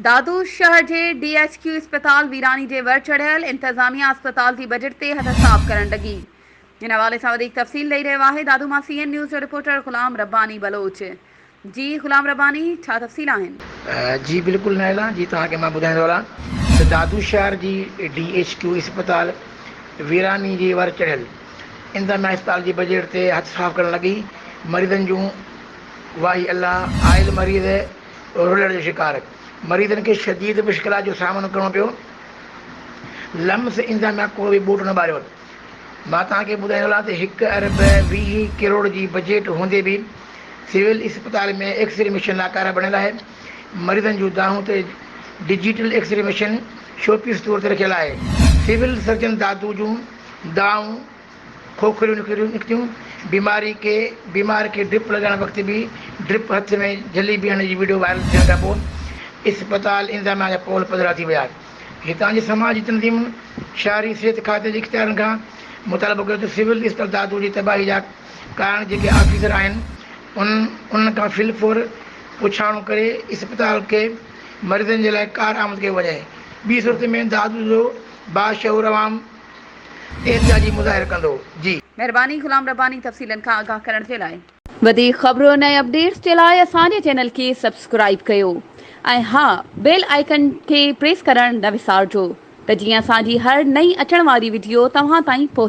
دادو شهر جي D H Q اسپتال ويراني جي ور چڙهيل، انتظاميا اسپتال جي بجيٽ تي هٿ صاف ڪرڻ لڳي. ان حوالي سان وڌيڪ تفصيل ڏئي رهيو آهي دادو مان سي اين نيوز جو رپورٽر غلام رباني بلوچ. جي غلام رباني ڇا تفصيل آهن؟ جي بلڪل نائلا جي توهان کي مان ٻڌائيندو هلان ته دادو شهر جي ڊي ايڇ ڪيو اسپتال ويراني جي ور چڙهيل، انتظاميا اسپتال جي بجيٽ تي هٿ صاف ڪرڻ لڳي، مريضن جون واهي الله آيل مريض رلڻ جو شڪار مريضن کي شديد مشڪلات جو سامنو ڪرڻو پيو، لمس انتظاميا ڪو به ٻوٽ نه ٻاريو. مان توهان کي ٻڌائيندو هلان ته هڪ ارب 20 ڪروڙ جي بجيٽ هوندي به سول اسپتال ۾ ايڪسري مشين ناڪاره بڻيل آهي، مريضن جون دانهون ته ڊجيٽل ايڪسري مشين شوپيس طور تي رکيل آهي، سول سرجن دادو جون دانهون. کوکريون نڪتيون، بيماري کي بيمار کي ڊرپ لڳائڻ وقت به ڊرپ هٿ ۾ جهلي بيهڻ جي وڊيو وائرل ٿيڻ کانپوء اسپتال انتظاميا جا پول پڌرا ٿي ويا. هتان جي سماجي تنظيمن شهري صحت کاتي جي اختيارين کان مطالبو ڪيو ته سول اسپتال دادو جي تباهي جا ڪارڻ جيڪي آفيسر آهن انهن کان في الفور پڇاڻو ڪري اسپتال کي مريضن جي لاء ڪار آمد ڪيو وڃي ٻي صورت ۾ دادو جو باشعور عوام احتجاجي مظاهرو ڪندو. جي. مهرباني غلام رباني تفصيلن کان آگاهه ڪرڻ جي لاء. وڌيڪ خبرن ۽ اپڊيٽس جي لاء اسان جي چينل کي سبسڪرائيب ڪيو ۽ ها بيل آئيڪن کي پريس ڪرڻ نه وسارجو ته جيئن اسان جي هر نئين اچڻ واري وڊيو توهان تائين پهچي.